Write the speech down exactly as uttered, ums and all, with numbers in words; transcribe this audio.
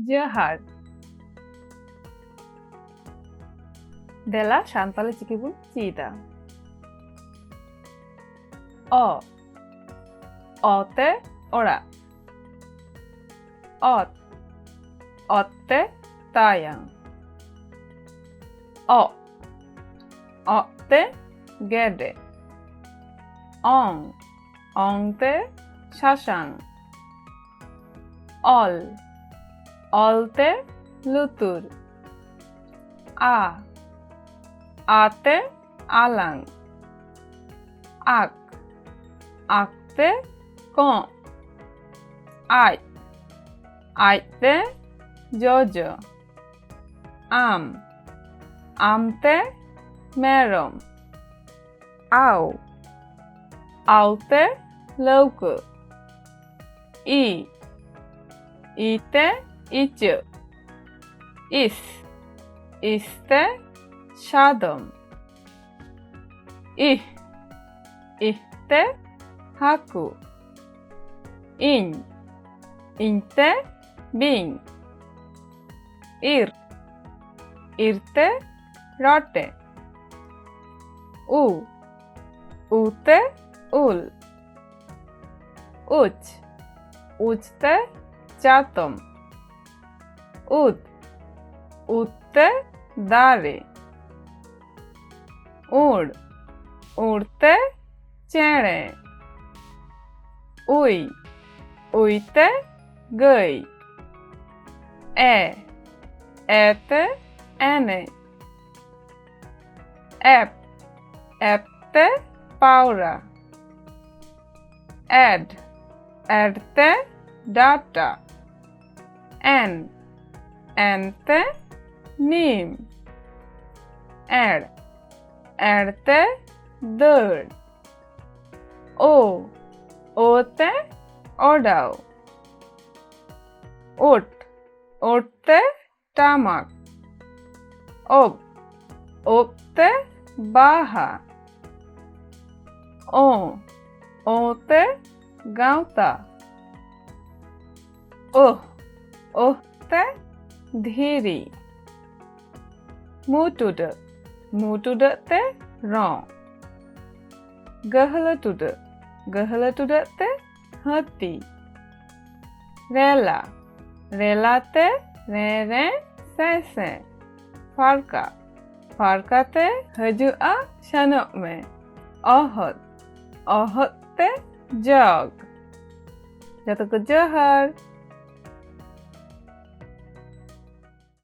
ᱡᱚᱦᱟᱨ᱾ ᱫᱮᱞᱟ ᱥᱟᱱᱛᱟᱞᱤ ᱪᱤᱠᱤ ᱵᱚᱱ ᱪᱮᱫᱟ᱾ ᱚ, ᱚ ᱛᱮ ᱚᱲᱟᱜ᱾ ᱚᱛ, ᱚᱛ ᱛᱮ ᱛᱟᱭᱟᱱ᱾ ᱚᱜ, ᱚᱜ ᱛᱮ ᱜᱮᱰᱮ᱾ ᱚᱝ, ᱚᱝ ᱛᱮ ᱥᱟᱥᱟᱝ᱾ ᱚᱞ, ᱚᱞ ᱛᱮ ᱞᱩᱛᱩᱨ᱾ ᱟ, ᱟ ᱛᱮ ᱟᱞᱟᱝ᱾ ᱟᱠ, ᱟᱠ ᱛᱮ ᱠᱚᱸᱜ᱾ ᱟᱡ, ᱟᱡ ᱛᱮ ᱡᱚᱡᱚ᱾ ᱟᱢ, ᱟᱢ ᱛᱮ ᱢᱮᱨᱚᱢ᱾ ᱟᱣ, ᱟᱣ ᱛᱮ ᱞᱟᱹᱣᱠᱟᱹ᱾ ᱤ, ᱤ ᱛᱮ ᱤᱪᱟᱹᱜ᱾ ᱤᱥ, ᱤᱥ ᱛᱮ ᱥᱟᱫᱚᱢ᱾ ᱤᱦ, ᱤᱦ ᱛᱮ ᱦᱟᱹᱠᱩ᱾ ᱤᱧ, ᱤᱧ ᱛᱮ ᱵᱤᱧ᱾ ᱤᱨ, ᱤᱨ ᱛᱮ ᱨᱚᱴᱮ᱾ ᱩ, ᱩ ᱛᱮ ᱩᱞ᱾ ᱩᱪ, ᱩᱪ ᱛᱮ ᱪᱟᱛᱚᱢ᱾ ᱩᱫ, ᱩᱫ ᱛᱮ ᱫᱟᱨᱮ᱾ ᱩᱲ, ᱩᱲ ᱛᱮ ᱪᱮᱬᱮ᱾ ᱩᱭ, ᱩᱭ ᱛᱮ ᱜᱟᱹᱭ᱾ ᱮ, ᱮ ᱛᱮ ᱮᱱᱮᱡ᱾ ᱮᱯ, ᱮᱯ ᱛᱮ ᱯᱟᱣᱨᱟ᱾ ᱮᱰ, ᱮᱰ ᱛᱮ ᱰᱟᱴᱟ᱾ ᱮᱱ, ᱮᱱ ᱛᱮ ᱱᱤᱢ᱾ ᱮᱲ, ᱮᱲ ᱛᱮ ᱫᱟᱹᱲ᱾ ᱳ, ᱳ ᱛᱮ ᱚᱰᱟᱣ᱾ ᱳᱴ, ᱳᱴ ᱛᱮ ᱴᱟᱢᱟᱠ᱾ ᱳᱵ, ᱳᱵ ᱛᱮ ᱵᱟᱦᱟ᱾ ᱳ, ᱳ ᱛᱮ ᱜᱟᱶᱛᱟ᱾ ᱳᱦ, ᱳᱦ ᱛᱮ ᱫᱷᱤᱨᱤ᱾ ᱢᱩ ᱴᱩᱰᱟᱹᱜ, ᱢᱩ ᱴᱩᱰᱟᱹᱜ ᱛᱮ ᱨᱚᱸ᱾ ᱜᱟᱹᱦᱞᱟᱹ ᱴᱩᱰᱟᱹᱜ, ᱜᱟᱹᱦᱞᱟᱹ ᱴᱩᱰᱟᱹᱜ ᱛᱮ ᱦᱟᱹᱛᱤ᱾ ᱨᱮᱞᱟ, ᱨᱮᱞᱟ ᱛᱮ ᱨᱮᱸ ᱨᱮᱸ ᱥᱮᱸ ᱥᱮᱸ᱾ ᱯᱷᱟᱨᱠᱟ, ᱯᱷᱟᱨᱠᱟ ᱛᱮ ᱦᱤᱡᱩᱜᱼᱟ ᱥᱮᱱᱚᱜ ᱢᱮ᱾ ᱚᱦᱚᱫ, ᱚᱦᱚᱫ ᱛᱮ ᱡᱚᱜᱽ᱾ ᱡᱚᱛᱚ ᱠᱚ ᱡᱚᱦᱟᱨ᱾